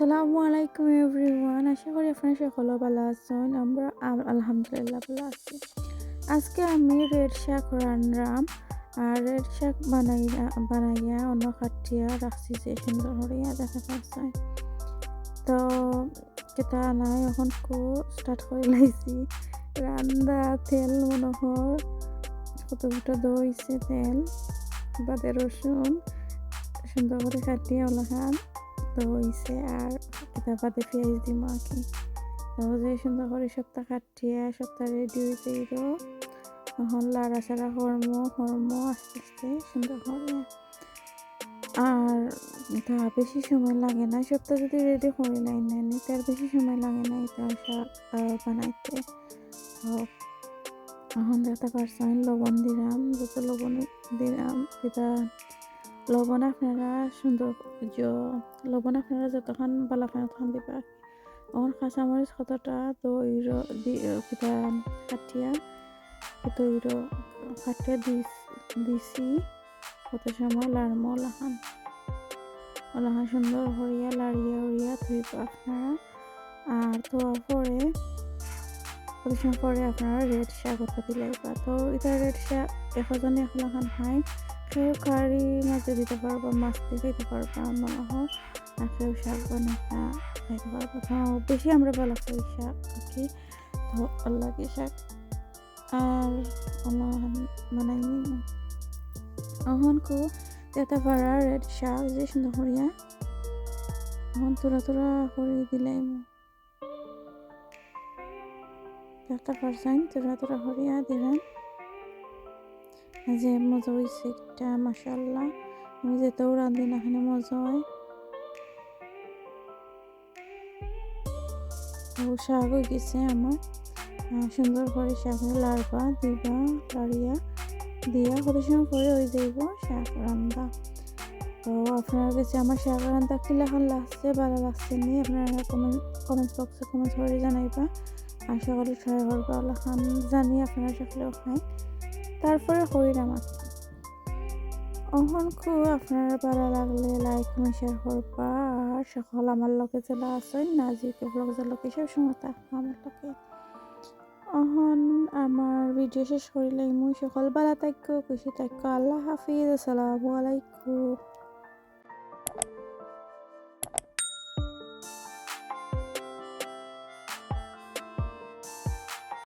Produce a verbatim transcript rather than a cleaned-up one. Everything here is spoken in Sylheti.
আসসালামু আলাইকুম everyone, আশা করি আপনারা সকলে ভালা আছইন। আমরা আল-, আলহামদুলিল্লাহ ভালা আছি। আজকে আমি রেড শাক রানরাম, আর রেড শাক বানাইয়া, বানাইয়া অন্য কাটিয়া রাখছি যে সুন্দর করিয়া দেখা পারছইন। তো কিতা নাই, অখন কু start করি লাইছি রান্দা। তেল মনে হয় কত ফুটা দইছে, তেল বাদে রসুন সুন্দর করি কাটিয়া অলাখান দইছে, আর কিতা বাদে পিয়াজ দিমু আর কি। তো যে সুন্দর করি সবটা কাটিয়া সবটা রেডি অই যাইবো। অখন লাড়াচাড়া করমু, করমু আস্তে আস্তে সুন্দর করি। আর ইতা বেশি সময় লাগে না, সবটা যদি রেডি করি লাই না, ইতার বেশি সময় লাগে না ইতা শাক, আহ, বানাইতে। তো অখন দেখতা পারছইন লবণ দিরাম, যত লবণ দিরাম, ইতা লবণ আপনারা সুন্দর, য-, লবণ আপনারা যতখান ভালা পাইন অতখান দিবা। অখন কাঁচামরিচ কতটা দইর দি-, কিতা কাটিয়া, দইর কাটিয়া দিস-, দিছি। কত সময় লাড়মু অলাখান। অলাখান সুন্দর করিয়া লাড়িয়া উড়িয়া থইবা আপনারা। আর তো পরে, কত সময় পরে আপনারা রেড শাক অতা দিলাইবা। তো ইতা রেড শাক একজনে একলাখান খাইন, কেউ কারি মাঝে দিতা পারবা, মাছ দি খাইতা পারবা, মনে হয়। আর কেউ শাক বানাইয়া খাইতা পারবা। তো বেশি আমরা ভালা পাই শাক আর কি। তো অলাগি শাক আর অলাখান বানাই নিমু। অখন কু দেখতা পাররা রেড শাক যে সুন্দর করিয়া অখন থুড়া থুড়া করি দিলাইমু। দেখতা পারছইন থুড়া থুড়া করিয়া দিলাম। যে মজা অইছে একটা, মাশাআল্লাহ। আমি যেতাউ রান্ধি না কেনে মজা অয়। ও শাক অই গেছে আমার। আহ, সুন্দর করি শাক লাড়বা, দিবা, লাড়িয়া দিয়া কত সময় পরে অই যাইবো শাক রান্দা। তো আপনারার গেছে আমার শাক রান্দা কিলাখান লাগছে, ভালা লাগছে নি, আপনারা comment, comment box এ comment করি জানাইবা। আশা করি try করবা, অলাখান জানি আপনারা সকলেও খাইন। তারপরে কইরাম আর। অখন কু আপনারা ভালা লাগলে like, comment, share করবা, আর সকল আমার লগে যেলা আছইন, নাজিকে vlogs এর লগে সব সময় থাকবা আমার লগে। অখন আমার video শেষ করি লাইমু। সকল ভালা থাকো, খুশি থাকো। আল্লাহ হাফিজ, আসসালামু আলাইকুম।